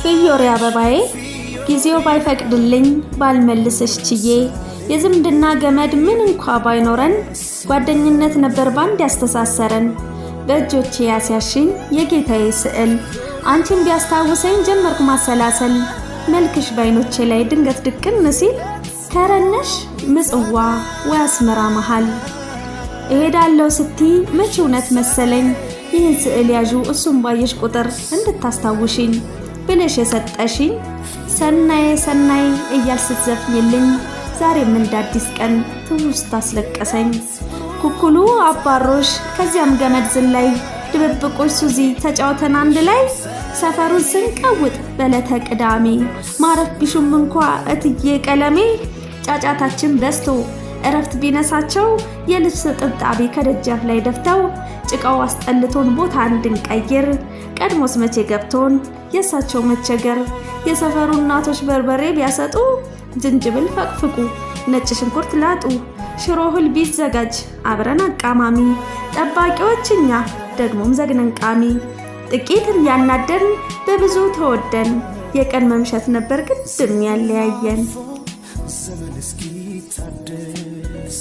ፍዮሪ አበባዬ፣ ጊዜው ባይፈቅድልኝ ባልመልስሽ ችዬ፣ የዝምድና ገመድ ምን እንኳ ባይኖረን ጓደኝነት ነበር ባንድ ያስተሳሰረን። በእጆቼ ያስያሽኝ የጌታዬ ስዕል አንቺን ቢያስታውሰኝ ጀመርኩ ማሰላሰል። መልክሽ ባይኖቼ ላይ ድንገት ድቅን ሲል ከረነሽ ምጽዋ ወይ አስመራ መሃል እሄዳለሁ ስትይ መቼ እውነት መሰለኝ። ይህን ስዕል ያዡ፣ እሱም ባየሽ ቁጥር እንድታስታውሽኝ ብለሽ የሰጠሽኝ፣ ሰናዬ ሰናይ እያልሽ ስትዘፍኝልኝ ዛሬም እንደ አዲስ ቀን ትውስታ አስለቀሰኝ። ኩኩሉ አባሮሽ፣ ከዚያም ገመድ ዝላይ፣ ድብብቆች፣ ሱዚ ተጫውተን አንድ ላይ ሰፈሩን ስንቀውጥ በለተ ቅዳሜ፣ ማረፍ ቢሹም እንኳ እትዬ ቀለሜ ጫጫታችን በዝቶ እረፍት ቢነሳቸው የልብስ ጥብጣቢ ከደጃፍ ላይ ደፍተው ጭቃው አስጠልቶን ቦታ እንድንቀይር፣ ቀድሞስ መቼ ገብቶን የእሳቸው መቸገር። የሰፈሩ እናቶች በርበሬ ቢያሰጡ፣ ዝንጅብል ፈቅፍቁ፣ ነጭ ሽንኩርት ላጡ፣ ሽሮ እህል ቢዘጋጅ አብረን አቃማሚ፣ ጠባቂዎች እኛ ደግሞም ዘግነን ቃሚ፣ ጥቂት እያናደን በብዙ ተወደን የቀን መምሸት ነበር ግድም ያለያየን። ዘመን እስኪታደስ።